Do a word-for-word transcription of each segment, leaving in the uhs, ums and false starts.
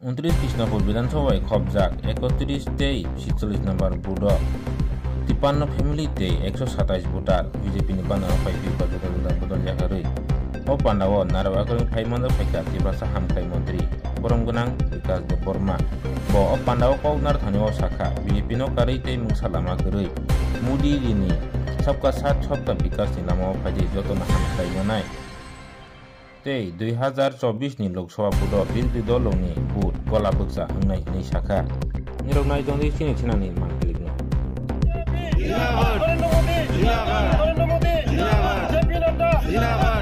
Untris Krishnapur Bidhan Sabha bai khopjak ekotris tei sitchollis number booth o tippanno family tei ekso satais voter B J P ni banner o phai phai ba juda juda bodol yakarwi. O panda o narwk yakarwi phai manjak phaikha Tiprasa hamkrai montri borom gwnang Bikash Debbarma. Bo o panda o kok narwk thani o sakha B J P no karwi tei mungsa lama kwrwi. Modi rini Sabka Saath Sabka Bikash ni lama o phaidi jotono hamkrai manai. Tei dui hazar chobbish ni Lok Sabha vote o birodhi dol rok ni vote gola bwkcha wngnai hwnwi sakha. Nirok nai tongdi chini thinani mangpili no. Zindabad! Zindabad! Zindabad! Zindabad! Zindabad!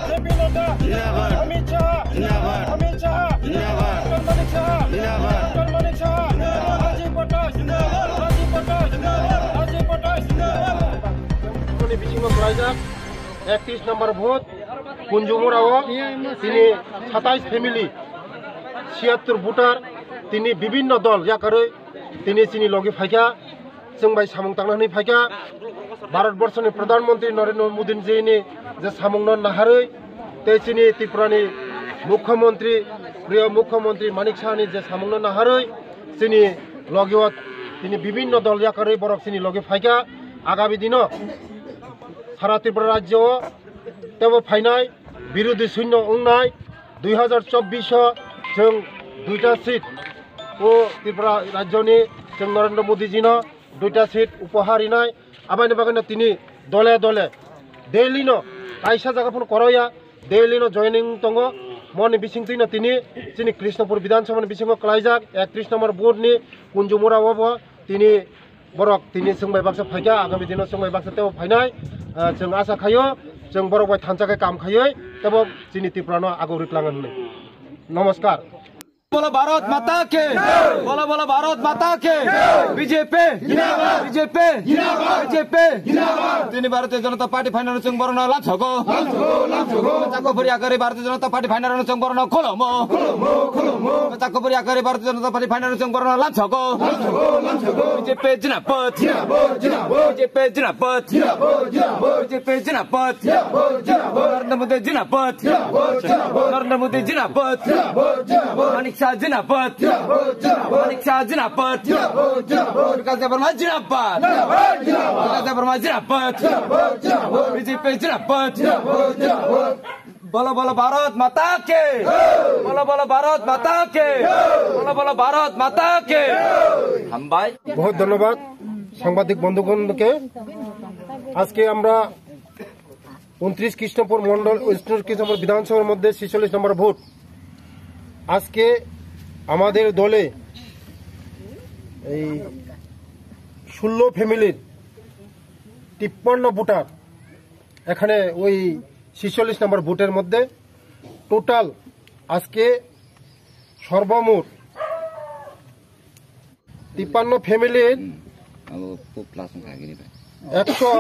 Zindabad! Amit Shah! Zindabad! Amit Shah! Zindabad! Dr. Manik Saha! Zindabad! Dr. Manik Saha! Zindabad! Rajiv Pathak! Zindabad! Rajiv Pathak! Zindabad! Rajiv Pathak! Zindabad! Tini bisingo kwlaijak ektis number vote. Kunjumura o tini satais family, siyattur voter, tini bibinno dol yakarwi tini chini logi phaikha, chwng bai samung tangna hwnwi phaikha. Bharat Borso ni Pradhan Mantri Narendra Modi ji ni je samung no naharwi tei chini Tripura ni Mukhyamantri, priyo Mukhyamantri Manik Saha ni je samung no naharwi chini logi o tini bibinno dol yakarwi borok chini logi phaikha. Agami dino sara Tripura rajyo o tebo phainai birodhi sunyo wngnai dui hazar chobbish o chwng duita seat o Tripura rajyoni chwng Narendra Modi jino duita seat upohar rinai. Aboni bagwino tini dole dole Delhi no kaisa jaga phano koroya, Delhi no joining tongo. Moni bisingtwino tini chini Krishnapur Bidhan Sabha ni bisingo kwlaijak ektis number booth ni Kunjumura o bo tini borok tini chwng bai baksa phaikha, agami dino chwng bai baksa tebo phainai. Ah, chwng asa khaio, chwng borok bai thansa khe kam khaioi tebo chini Tripura no aguk riklangan hwnwi. Namaskar. Bolo Bharat Mata ke! Bolo bolo Bharat Mata ke! B J P! Jindabad! B J P! Jindabad! B J P! Jindabad! Tini Bharatiya Janata Party phainani chwng borokno lamsogo. Chakopuri yakarwi Bharatiya Janata Party phainani chwng borokno kholomo. Chakopuri yakarwi Bharatiya Janata Party phainani chwng borokno lamsogo. B J P jindabad! B J P jindabad! B J P jindabad! Narendra Modi jindabad! Narendra Modi jindabad! Manik Shah jindabad! Manik Shah jindabad! Bikash Debbarma jindabad! Bikash Debbarma jindabad! B J P jindabad! Bolo bolo Bharat Mata ke! Bolo bolo Bharat Mata ke! Bolo bolo Bharat Mata ke! Hambai. বহুত ধন্যবাদ সাংবাদিক বন্ধুগণকে। আজকে আমরা উনত্রিশ কৃষ্ণপুর মণ্ডল, উনত্রিশ কৃষ্ণপুর বিধানসভার মধ্যে ছেচল্লিশ নম্বর ভোট। আজকে আমাদের দলে এই ষোলো ফ্যামিলির তিপ্পান্ন ভোটার এখানে ওই ছেচল্লিশ নম্বর ভোটের মধ্যে টোটাল আজকে সর্বমোট তিপ্পান্ন ফ্যামিলির abo po plus wngkha agini bai. একশো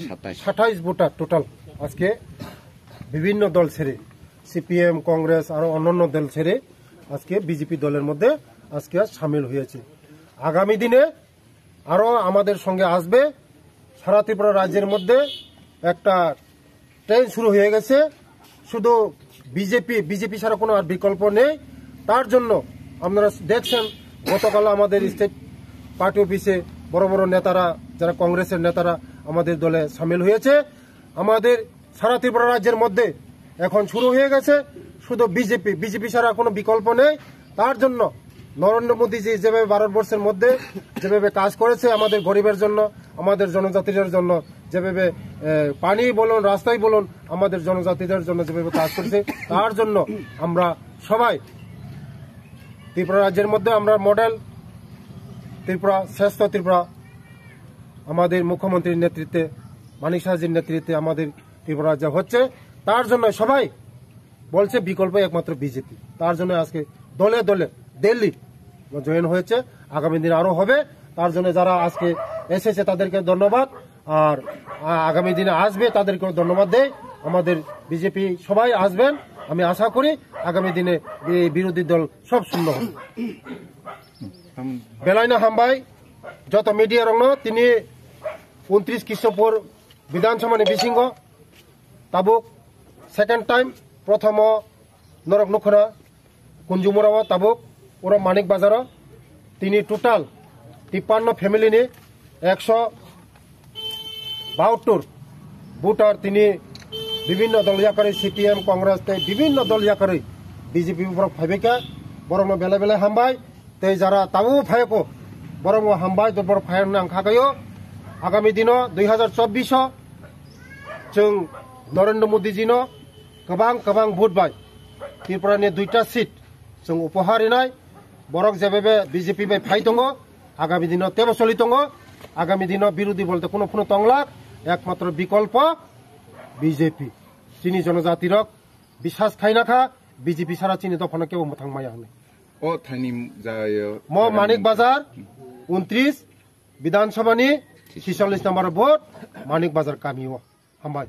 সাতাইশ। সাতাইশ ভোটার টোটাল আজকে বিভিন্ন দল ছেড়ে, সিপিএম, কংগ্রেস, আরো অন্যান্য দল ছেড়ে আজকে বিজেপি দলের মধ্যে আজকে সামিল হয়েছে। আগামী দিনে আরো আমাদের সঙ্গে আসবে। সারা ত্রিপুরা রাজ্যের মধ্যে একটা ট্রেন শুরু হয়ে গেছে। শুধু বিজেপি, বিজেপি ছাড়া কোনো আর বিকল্প নেই। তার জন্য আপনারা দেখছেন, গতকাল আমাদের স্টেট পার্টি অফিসে বড় বড় নেতারা, যারা কংগ্রেসের নেতারা আমাদের দলে সামিল হয়েছে। আমাদের সারা ত্রিপুরা রাজ্যের মধ্যে এখন শুরু হয়ে গেছে শুধু বিজেপি, বিজেপি ছাড়া কোনো বিকল্প নেই। তার জন্য নরেন্দ্র মোদীজি যেভাবে ভারতবর্ষের মধ্যে যেভাবে কাজ করেছে আমাদের গরিবের জন্য, আমাদের জনজাতিদের জন্য, যেভাবে, এ, পানি বলুন, রাস্তাই বলুন, আমাদের জনজাতিদের জন্য যেভাবে কাজ করেছে, তার জন্য আমরা সবাই ত্রিপুরা রাজ্যের মধ্যে আমরা মডেল ত্রিপুরা, শ্রেষ্ঠ ত্রিপুরা, আমাদের মুখ্যমন্ত্রীর নেতৃত্বে, মানিক সাহাজির নেতৃত্বে আমাদের ত্রিপুরা রাজ্য হচ্ছে। তার জন্য সবাই বলছে বিকল্প একমাত্র বিজেপি। তার জন্য আজকে দলে দলে দিল্লি জয়েন হয়েছে, আগামী দিনে আরো হবে। তার জন্য যারা আজকে এসেছে তাদেরকে ধন্যবাদ, আর আ-, আগামী দিনে আসবে তাদেরকেও ধন্যবাদ দেই। আমাদের বিজেপি সবাই আসবেন, আমি আশা করি আগামী দিনে এই বিরোধী দল সব শূন্য হবে। Belaino hambai joto media rokno tini untris Krishnapur Bidhan Sabha ni bisingo tabuk second time, prothomo norok nukhuna Kunjumura o tabuk Pura Manik Bazaro tini total tippanno family ni ekso bahattor voter tini bibinno dol yakarwi C P M, Congress tei bibinno dol yakarwi B J P borok phaibaikha, borokno belai belai hambai. Tei jara tabuk phaiyakho, borokno hambai, borok phaiyakno ang khakaio. Agami dino dui hazar chobbish o chwng Narendra Modi jino kwbang kwbang vote bai Tripura ni duita seat chwng upohar rinai. Borok jebebe B J P bai phai tongo, agami dino tebo choli tongo. Agami dino birodhi bolte kuno phunu tonglak, ekmatro bikolpo B J P. Chini jonojati rok bisas khaina kha, B J P sara chini dophano kebo mwthang maya hwnwi. O thani jaya Mo Manik Bazar, untris Bidhan Sabha ni chisollis number vote, Manik Bazar kami o. Hambai.